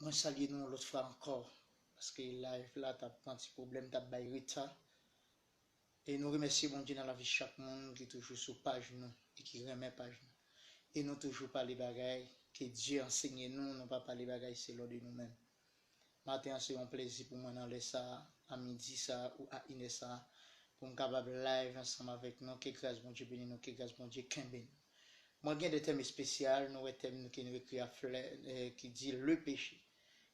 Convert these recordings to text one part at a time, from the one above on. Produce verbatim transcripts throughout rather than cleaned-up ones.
Mwen salye nou yon lòt fwa ankò, paske live la t ap pran ti pwoblèm, t ap bay reta. E nou remèsye Bondye nan lavi chak moun ki toujou sou paj nou e ki renmen paj nou. E nou toujou pale bagay ke Dye ansenye nou, nou pa pale bagay selon de nou menm. Maten an, se yon plezi pou mwen nan lè sa a, a midi sa a ou a inè sa a, pou m kapab live ansanm avèk nou. Ke gras Bondye beni nou, ke gras Bondye kenbe nou. Mwen gen de tèm espesyal, nou wè tèm nou ke nou ekri a flè, eh, ki di le péché,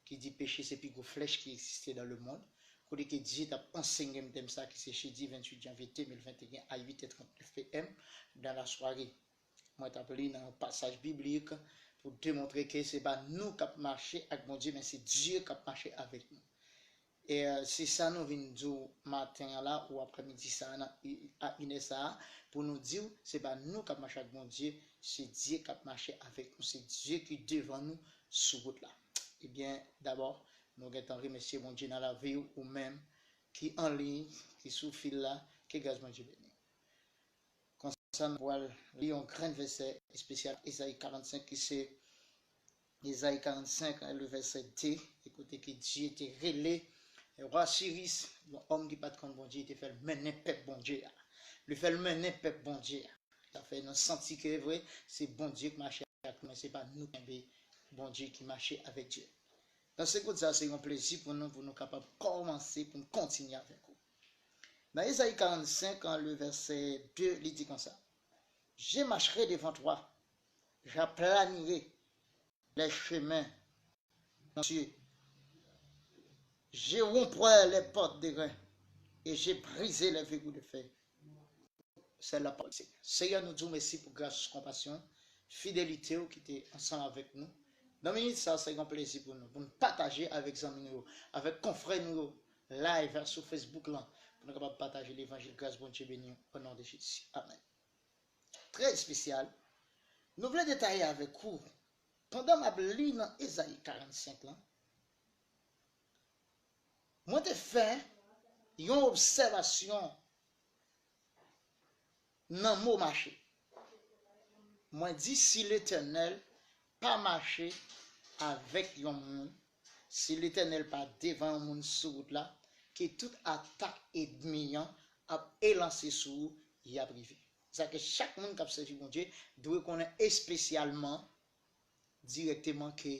ki di peche se pi gwo flèch ki egziste dans le monde. Kote ke Dye t ap ansenye m tèm sa ki se jedi venntuit janvye de mil venteyen a uit è trannèf p m dans la soirée. Mwen t ap li nan yon pasaj biblik pou demontre ke se pa nou k ap mache ak Bondye, men se Dye k ap mache avèk nou. E, eh, se sa nou vin di w maten an la, ou aprèmidi sa a, nan, a inè sa a, pou nou di w, se pa nou k ap mache ak Bondye, se Dye k ap mache avèk nou, se Dye ki devan nou sou wout la. Ebyen, dabò, nou gentan remèsye Bondye nan lavi w, ou menm ki an liy, ki sou fil la, ke gras Bondye beni w. Konsa, nou pral li yon grenn vèsè espesyal, Ezayi karannsenk, ki se Ezayi karannsenk, le vèsè de, e kote ke Dye te rele wa Siris, yon òm ki pa t konn Bondye, te fè l mennen pèp Bondye a. Li fè l mennen pèp Bondye a. Sa fè nou santi ke vre, se Bondye ki mache ak nou, men se pa nou ki kenbe Bondye ki mache avèk Dye. Nan segonn sa, se yon plezi pou nou, pou nou kapab kòmanse, pou nou kontinye avèk ou. Nan Ezayi karannsenk, an, le vèsè de, li di konsa, Je marcherai devant toi, j'aplanirai les chemins montueux. Je romprai les portes d'airain et je briserai les verrous de fer. C'est la parole du Seigneur. Seyè, nou di w mèsi pou gras, konpasyon, fidelite w ki te ansanm avèk nou. Nan minit sa, se yon plezi pou nou, pou nou pataje avèk zanmi nou yo, avèk konfrè nou yo, live sou Facebook lan, pou nou kapab pataje levanjil. Gras Bondye beni w, o non de Jezi. Amèn. Trè espesyal. Nou vle detaye avèk ou. Pandan m ap li nan Ezayi karannsenk lan, mwen te fè yon obsèvasyon nan mo mache. Mwen di, si Letènèl pa mache avèk yon moun, si Letènèl pa devan yon moun sou wout la, ke tout atak ènmi an ap elanse sou ou, y ap rive. Sa ke chak moun k ap sèvi Bondye dwe konnen espesyalman, dirèkteman, ke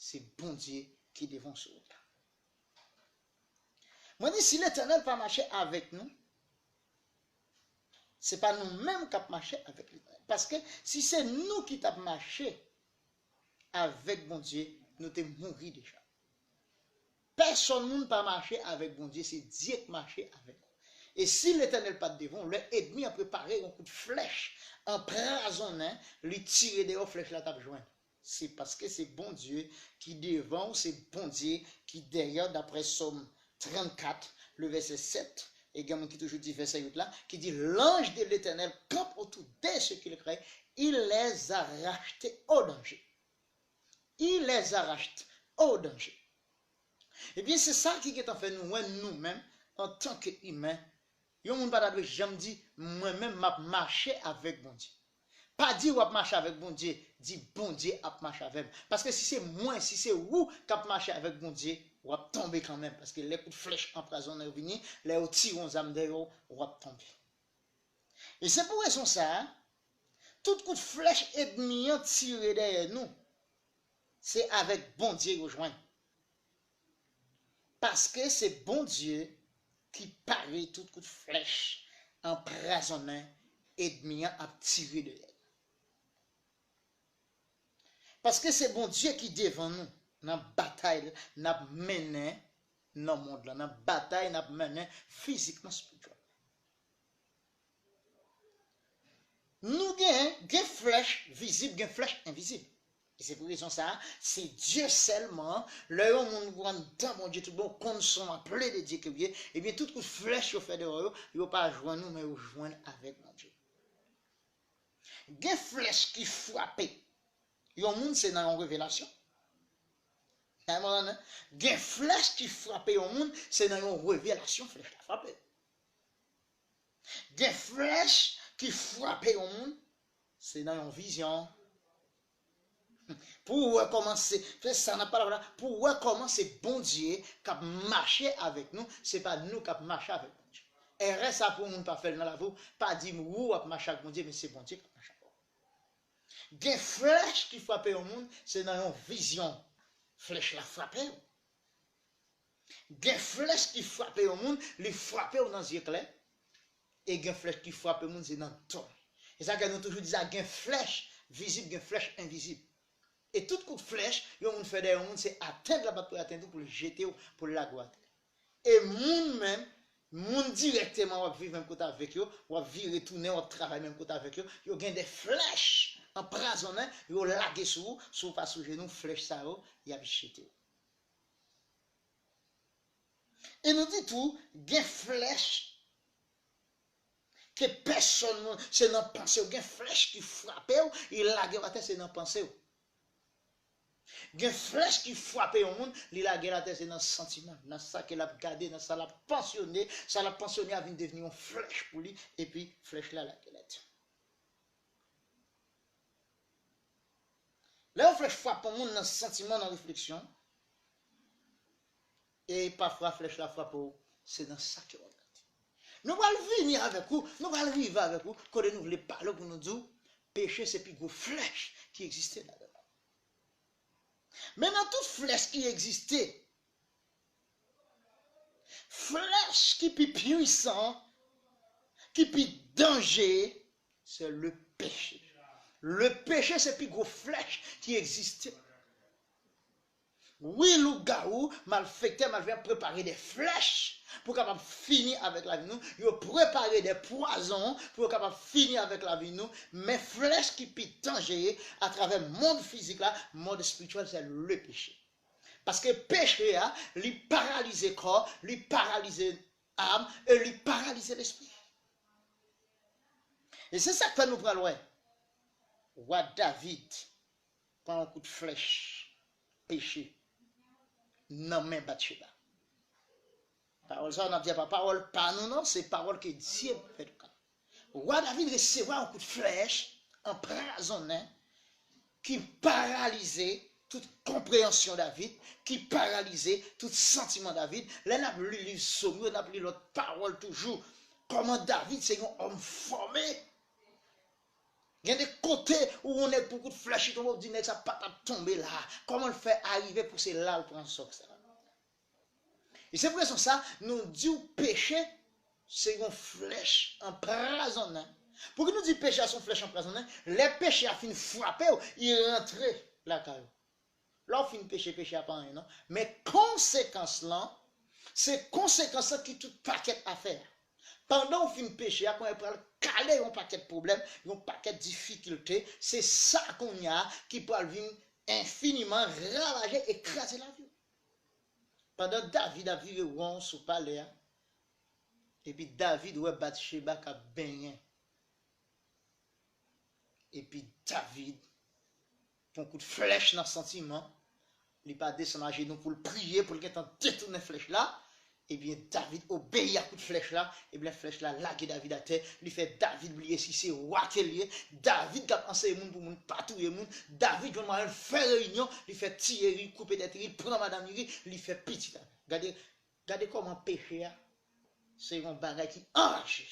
se Bondye ki devan w sou wout la. Mwen di, si Letènèl pa mache avèk nou, se pa nou menm k ap mache avèk Letènèl. Paske si se nou ki t ap mache avèk Bondye, nou te mouri deja. Pèsonn moun pa mache avèk Bondye, se Dye k mache avèk ou. E si Letènèl pa t devan w, lè ènmi an prepare yon kout flèch anprazonnen, li tire deyò, flèch la t ap jwenn. Se paske se Bondye ki devan w, se Bondye ki dèyè w, daprè Sòm trannkat, le vèsè sèt, e gen moun ki toujou di vèsè uit la, ki di, L'ange de l'Éternel campe autour de ceux qu'il craint, il les arrache au danger. Il les arrache au danger. Ebyen, se sa ki gentan fè nou wè nou menm, antanke imen, yon moun pa ta dwe janm di, mwen menm m ap mache avèk Bondye. Pa di w ap mache avèk Bondye, di Bondye ap mache avè m. Paske si se mwen, si se ou k ap mache avèk Bondye, w ap tonbe kanmenm. Paske lè kout flèch anprazonnen yo vini, lè yo tire yon zam dèyè w, w ap tonbe. E se pou rezon sa a, tout kout flèch ènmi an tire dèyè nou, se avèk Bondye yo jwenn. Paske se Bondye ki pare tout kout flèch anprazonnen ènmi an ap tire dèyè nou. Paske se Bondye ki devan nou nan batay n ap mennen nan mond lan, nan batay n ap mennen fizikman, espirityèlman. Nou gen, gen flèch vizib, gen flèch envizib. E se pou rezon sa a, se Dye sèlman, lè yon moun pran nan Bondye tout bon, konn se yon aple de Dye ke w ye, ebyen, tout kout flèch yo fè dèyè yo, yo pa jwenn ou, men yo jwenn avèk Bondye. Gen flèch ki frape yon moun, se nan yon revelasyon. Sa konprann, non? Gen flèch ki frape yon moun, se nan yon revelasyon flèch la frape. Gen flèch ki frape yon moun, se nan yon vizyon. Pou w wè kòman se, se sa n ap pale la, pou w wè kòman se Bondye k ap mache avèk nou, se pa nou k ap mache avèk Bondye. Erè sa pou yon moun pa fè l nan lavi w, pa di m ou w ap mache ak Bondye, men se Bondye k ap mache avè w. Gen flèch ki frape yon moun, se nan yon vizyon flèch la frape w. Gen flèch ki frape yon moun, li frape w nan zye klè. E gen flèch ki frape moun, se nan dòmi. E sa fè nou toujou di sa, gen flèch vizib, gen flèch envizib. E tout kout flèch yon moun fè dèyè yon moun, se atent l ap ap atent ou pou l jete w, pou l lage w atè. E moun menm, moun dirèkteman w ap viv menm kote avèk yo, w ap vire tounen, w ap travay menm kote avèk yo, yo gen de flèch anprazonnen, yo lage sou ou, si w pa sou jenou, flèch sa yo, y ap jete w. E nou di tou, gen flèch ke pèsòn moun, se nan panse w, gen flèch ki frape w, e lage w atè, se nan panse w. Gen flèch ki frape yon moun, li lage l atè, se nan santiman, nan sa ke l ap gade, nan sa l ap pansyone, sa l ap pansyone a vin devni yon flèch pou li, epi flèch la lage l atè. Lè yon flèch frape yon moun nan santiman, nan refleksyon, e pafwa flèch la frape w, se nan sa ke w ap gade. Nou pral vini avèk ou, nou pral rive avèk ou, kote nou vle pale w pou nou di w, peche se pi gwo flèch ki egziste ladan. Men nan tout flèch ki egziste, flèch ki pi pwisan, ki pi danje, se le peche. Le peche se pi gwo flèch ki egziste. Wi, lougawou, malfektè, malveyan prepare de flèch pou kapab fini avèk lavi nou. Yo prepare de pwazon pou yo kapab fini avèk lavi nou. Men flèch ki pi danjere atravè mond fizik la, mond espirityèl, se le peche. Paske peche a, li paralize kò, li paralize am, e li paralize lespri. E se sa k fè nou pral wè wa David pran yon kout flèch peche nan men Batcheba. Pawòl sa a, n ap di a pa pawòl pa nou non, se pawòl ke Dye fè nou ka. Wa David resevwa yon kout flèch anprazonnen ki paralize tout konpreyansyon David, ki paralize tout santiman David. Lè n ap li liv Sòm yo, n ap li lòt pawòl toujou. Kòman David se yon òm fòme. Gen de kote ou yon nèg pou kout flèch li tonbe, ou di nèg sa pa t ap tonbe la. Kòman l fè arive pou se la l pran sòk sa? E se pou rezon sa, nou di w peche se yon flèch anprazonnen. Pouki nou di peche a se yon flèch anprazonnen? Lè peche a fin frape w, li rantre lakay ou. Lè w fin peche, peche a pa anyen non. Men konsekans lan, se konsekans lan ki tout pakèt afè a. Pandan w fin peche a, kounye a pral kale yon pakèt pwoblèm, yon pakèt difikilte. Se sa kounye a ki pral vin enfiniman ravaje e kraze lavi w. Pandan David ap vire won sou palè a, epi David wè Batcheba k ap benyen. Epi David pran kout flèch nan santiman, li pa desann ajenou pou l priye, pou l gentan detounen flèch la. Ebyen, David obeyi a kout flèch la, ebyen, flèch la lage David atè, li fè David bliye si se wa ke l ye. David k ap anseye moun pou moun pa touye moun. David jwenn mwayen l fè reyinyon, li fè ti Iri, koupe tèt Iri, pran madanm Iri, li fè pitit avè l. Gade, gade kòman peche a se yon bagay ki anraje.